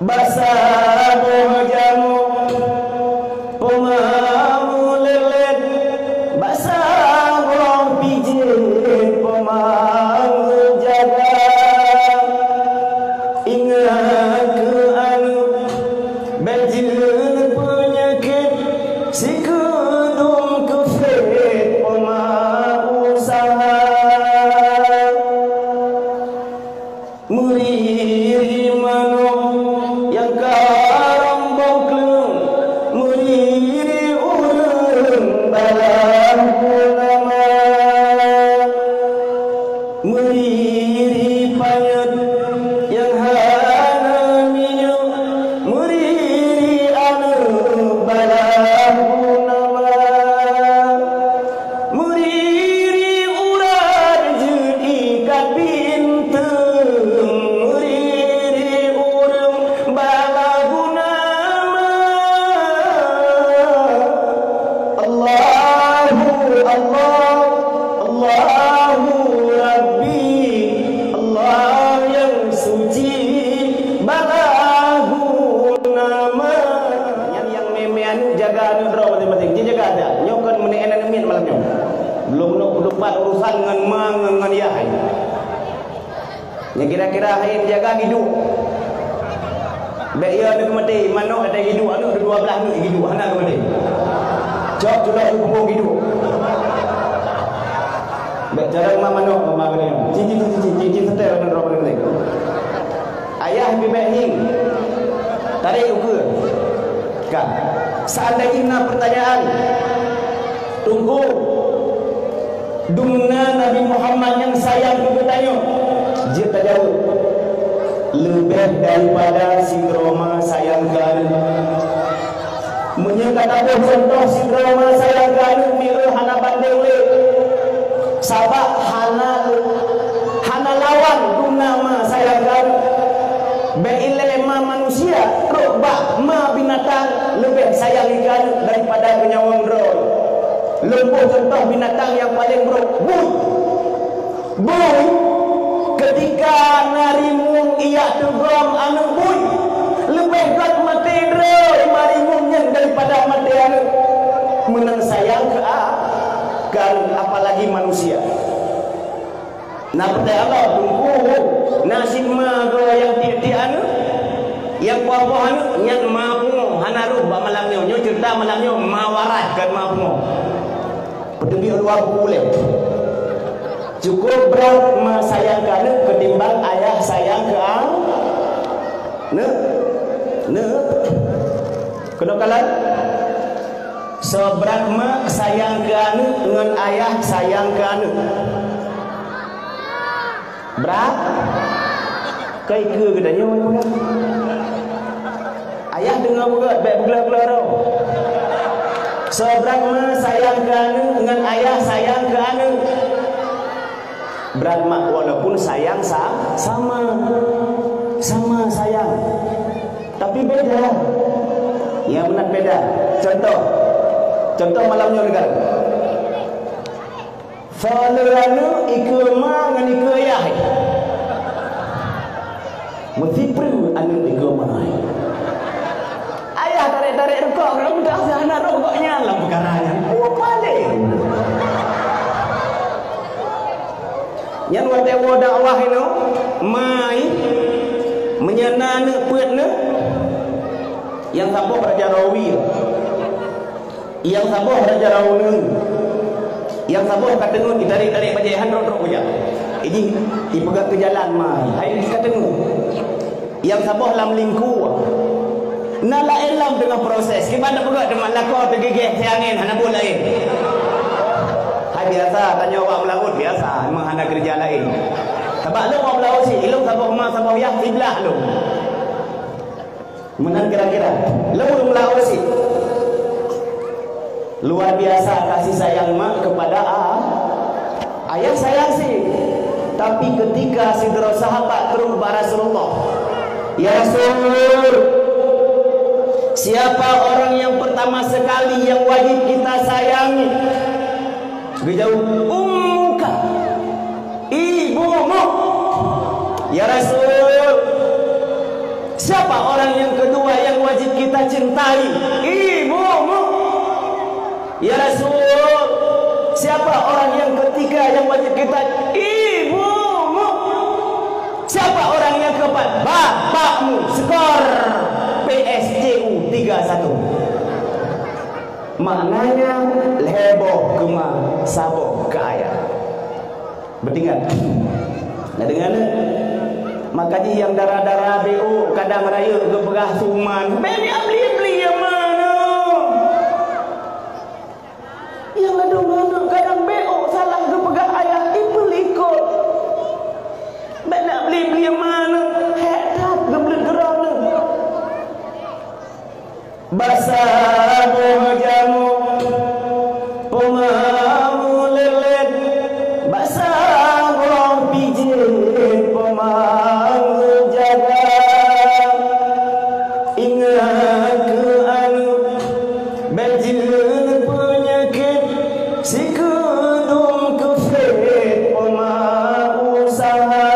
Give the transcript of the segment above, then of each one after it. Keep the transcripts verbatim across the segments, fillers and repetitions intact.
Bak saboh jamok poma meulelet, bak saboh pijet poma meujaga. Ingat keu aneuk, bék jeuet peunyakét, sikeudum keufét poma useuha. Meuriri manok nyang ka rombong kleueng, meuriri ureueng balah purnama, meuriri panyöt nyang hana minyéuk, meuriri aneuk balah purnama. Meuriri urat jeuet ikat binteueng, meuriri ureueng balah purnama. Allahu Allah, Allahu Rabbi, Allah nyang suci balah purnama. Nyang, nyang mé-mé aneuk jaga aneuk droe maséng-maséng. Jijaga that. Nyoe kon meuneuk aneuk miet malam nyoe. Belum, belum, belum pat urusan ngon ma, ngon, ngon yah. Nyang kira-kira hai jaga giduk. Bék ya aneuk maté, manok ada giduk, aneuk ada dua belas aneuk giduk, hana maté. Cok culok di punggung giduk. Bék cara ma manok, ma maté. Cici, cici, cici, cici, setel aneuk droe maséng-maséng. Ayah bibek hieng. Tarek ukeue. Ka. Seandainya na pertanyaan, Teungku, dumna Nabi Muhammad nyang sayang keu geutanyoe? Jeuet tajaweueb, leubeh daripada sidroe ma sayang keu aneuk. Meunyoe ka taboh cuntoh sidroe ma sayang keu aneuk, mieu hana bandeng lé. Sabab hana, hana lawan dumna ma sayang keu aneuk. Bék ilée ma manusia, trok bak ma binatang leubeh sayang keu aneuk daripada keu nyawöng droe. Lôn boh cuntoh binatang nyang paleng brok, bui. Bui, keutika na rimueng ijak teugom aneuk bui, leubeh gét maté droe ma rimueng nyan daripada maté aneuk. Meunan sayang keu a-, keu aneuk, apalagi manusia. Na peureulée Allah, Teungku, na cit ma goe nyang tiek-tiek aneuk, nyang poh-poh aneuk, nyan ma pungo, hana rhoh bak malam nyoe. Nyoe ceurita malam nyoe, ma waras, kon ma pungo. Peuteubiet luwa buku ulée. Cukup brat ma sayang keu aneuk keutimbang ayah sayang keu a-, neuk. Neuk. Keunoe kalon? Soe brat ma sayang keu aneuk ngon ayah sayang keu aneuk? Brat? Kai keu geutanyoe peugah. Ayah deungoe beugét, bék beugleh-gleh roh. Soe brat ma sayang keu aneuk ngon ayah sayang keu aneuk? Brat ma, walaupun sayang sa-, sama. Sama sayang. Tapi beda. Ya, meunan beda. Contoh. Contoh malam nyoe, kan. Soe le aneuk ikeue ma ngon ikeue yah. Meusipreue aneuk ikeue ma. Ayah tarek-tarek rukok, rukok dah hana rukok nyan lam peukara nyan. Oh, paléng. Nyan watée woe dakwah inoe, ma, meunyoe na aneuk peuet nyoe, nyang saboh raja rawi. Nyang saboh raja rauneueng, nyang saboh ka teungeut, itarek-tarek bajée han trok-trok kujak. Iji, ipeugah keu jalan mai, hai ka teungeut. Nyang saboh lam lingkue. Na laén lom teungoh proses. Kiban tapeugah teuma lakoe teugigeh siangén hana buet laén. Hai biasa, tanyoe awak meulaôt biasa, memang hana keureuja laén. Sabab lôn awak meulaôt sit, ilôn saboh ma saboh yah siblah lôn. Meunan kira-kira. Lôn ureueng meulaôt sit. Luar biasa kasih sayang mak kepada a-, ayah sayang sit. Tapi ketika sidroe sahabat trok bak Rasulullah, "Ya Rasul, siapa orang yang pertama sekali yang wajib kita sayangi?" Geujaweueb, "Ummuka." Ibumu. Ya Rasul, Siapa orang yang kedua yang wajib kita cintai? Ibumu. Ya Rasul, siapa orang yang ketiga yang wajib kita? Ibumu. Siapa orang yang keempat? Bapakmu. Skor P S C U tiga satu. Maknanya, lhèe boh keu ma, saboh keu ayah. Beutingat. Na deungoe nyoe? Maka jih nyang dara-dara B O kadang rayeuk geupeugah suman. Bèk neubli-bli nyang meunoe. Nyang ladôm aneuk kadang B O salah geupeugah ayah ipeulikot. Bèk neubli-bli nyang meunoe. Hék that geubleuet keu droeneuh. Basa boh jamok, poma meulelet, basa boh pijet, poma meujaga. Ingat keu aneuk, bèk jeuet peunyakét, sikeudum keufét, poma useuha.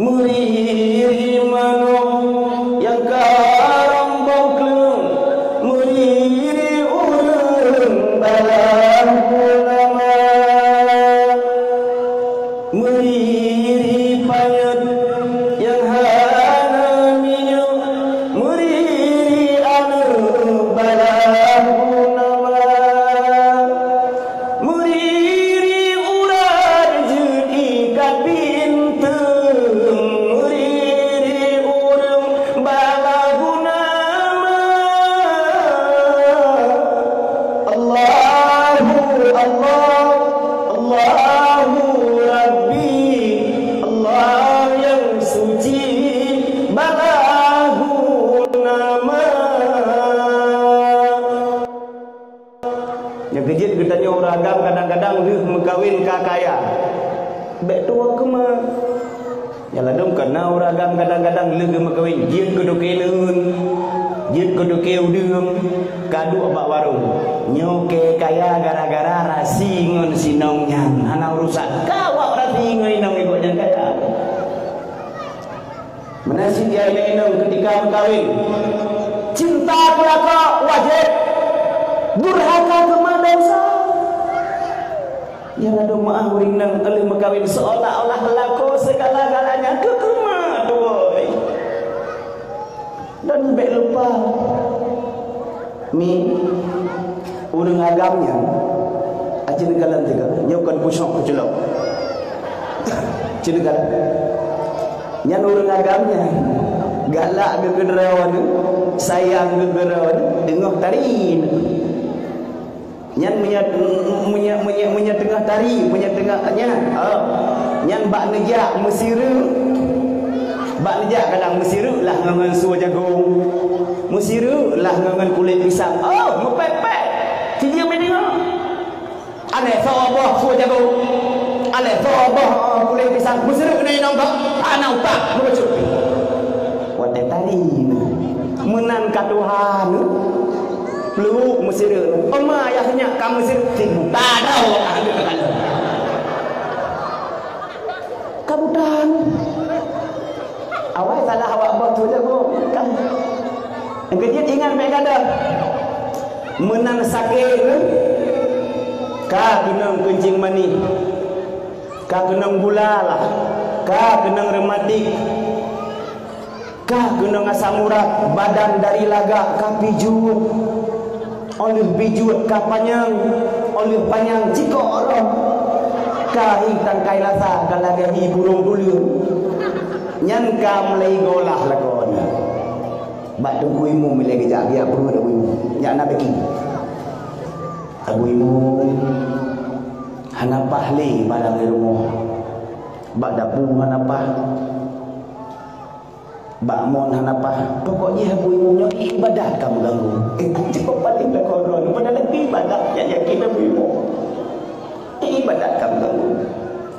Meuriri manok nyang ka rombong kleueng, meuriri ureueng balah purnama, meuriri panyöt nyang hana minyéuk, meuriri aneuk balah purnama. Meuriri urat jeuet ikat binteueng, meuriri ureueng balah purnama. Allahu Allah, Allahu Rabbi, Allah nyang suci balah purnama. Nyang keujeuet geutanyoe ureueng agam kadang-kadang lheueh meukawen ka kaya. Bèk tuwoe keumah. Nyang ladôm kana ureueng agam kadang-kadang lheueh geumeukawen jeuet keu toke neuen, jeuet keu toke udeueng, ka duek bak warong. Nyoe kèe kaya gara-gara rasi ngon si inong nyan hana urusan. Ka awak rasi ngon inong ibu nyan kaya. Meunan cit di inong-inong keutika meukawen, cinta keu lakoe wajéb, durhaka keu ma desya. Nyang ladôm meu'ah ureueng inong lheueh meukawen seolah-olah lakoe segala-galanya keu keumah tuwoe. Dan bèk lupa, Mi, ureueng agam nyan, a, ci neukalon teuka, nyoe kon pucok keuculok. Ci neukalon. Nyan ureueng agam nyan, galak geuh keu droeneuh, sayang geuh keu droeneuh, teungoh tari. Nyan meunyoe, meunyoe, meunyoe, meunyoe teungoh tari, meunyoe teungoh nyan, oh, nyan bak neujak meusireuk. Bak neujak kadang meusireuk lah ngon, ngon sue jagong. Meusireuk lah ngon, ngon kulét pisang. Oh, meupèt-pèt. Ci jeuem deungoe. Alèh soe boh sue jagong. Alèh soe boh, oh, kulét pisang. Meusireuk keunan inong gob. Hana utak, meukeujot. Watèe tari nyan. Meunan ka tuha nyan. Pluek meusireuk. Oma yah nyak ka meusireuk. Timu. Tadong. Aduh, tadong. Ka buta nyan. Awai salah awak boh tu je, Bu. Kan. Nyang keujeuet ingat bèk gadôh. Meunan sakét nyan, ka keunong keuncing manéh, ka keunong gula lah, ka keunong rematik, ka keunong asam urat, badan dari lagak ka pijuet. Óh lheueh pijuet ka panyang, óh lheueh panyang cikok rhom. Ka hi tangkai lasa ka lagèe hi burông tuleueng. Nyan ka mulai golah lakoe nyan. Bak Teungku Imum ilèe geujak, geujak peurunoe Abu Imum. Nyak na baki. Abu Imum, hana paih lé barang di rumoh. Bak dapu hana paih. Bak mon hana paih, pokok jih Abu Imum nyoe iébadat ka meuganggu. Eh, cukôp paléng lakoe droeneuh, padahai iébadat nyang yakin Abu Imum. Iébadat ka meuganggu.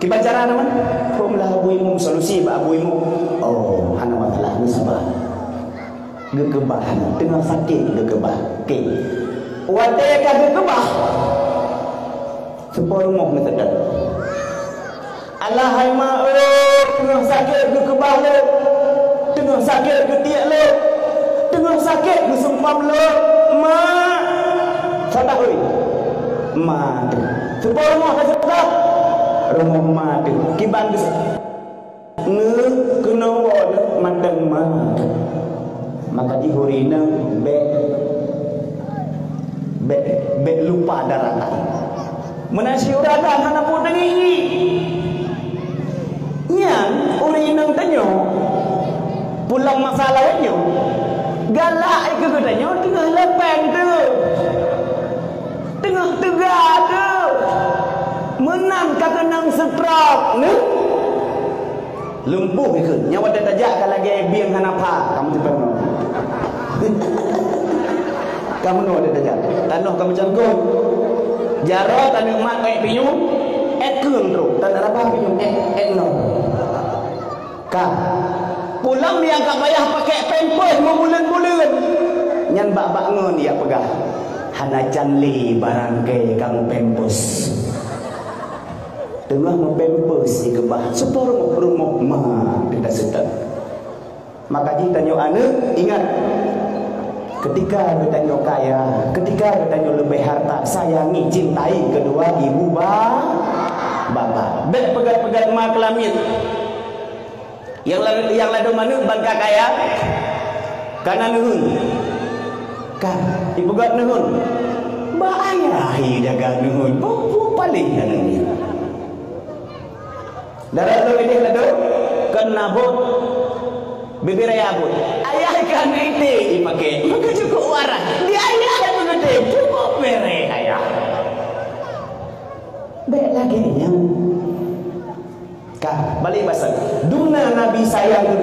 Kiban cara na man? Phom lah Abu Imum, solusi bak Abu Imum. Oh, hana masalah, neusaba. Geukeubah, teungoh sakét geukeubah. Oke. Watèe ka geukeubah, Seupôt rumoh meuseutôt. Alah hai ma, oh, teungoh sakét geukeubah lôn, teungoh sakét geutiek lôn, teungoh sakét geusumpam lôn, ma. Sadah oi, ma teuh. Seupôt rumoh ka seutah, rumoh ma teuh. Kiban geus- Neu keunoe woe neu mantong ma. Maka jih ureueng inong bèk, bèk, bèk lupa daratan. Meunan si ureueng agam hana peue teungieng. Nyan ureueng inong tanyoe pulang masa laén nyoe galak keu geutanyoe teungoh lépeng teuh. Teungoh teuga teuh. Meunan ka keunong stroke neu. Lumpuh ikheun. Nyan watèe tajak ka lagèe bieng hana pha, kamoe teupeue ngon. Kamoe ngon watèe tajak. Tanoh ka meucangkong. Jaroe taneuk mat èk pinyueng, èk keueng trok. Taneuk raba pinyueng, èk, èk nol. Ka. Pulang nyang ka payah pakèk pampers meubuleuen-buleuen. Nyan bak-bak ngon jak peugah. Hana can lé barangkèe kamoe pampers. Teungoh meupampers jikeubah, seupôt rumoh-rumoh ma teuka seutôt. Maka jih tanyoe aneuk, ingat, ketika geutanyoe kaya, ketika geutanyoe leubeh harta, sayangi, cintai kedua ibu ba-, bapak. Bèk peugöt-peugöt ma keulamiet. Nyang la-, nyang ladôm aneuk ban ka kaya, ka na neuheun. Ka, ipeugöt neuheun. Bak ayah ijaga neuheun. Peue, peue paléh aneuk nyan. Darat lôn idéh ladôm, kon na bot. Bibir ayah bot. Ayah ikan ité ipakè. Maka cukup waras. Di ayah ipeugeudé. Cukup bèrèh ayah. Bèk lagèe nyan. Ka, balek basa. Dumna Nabi sayang keu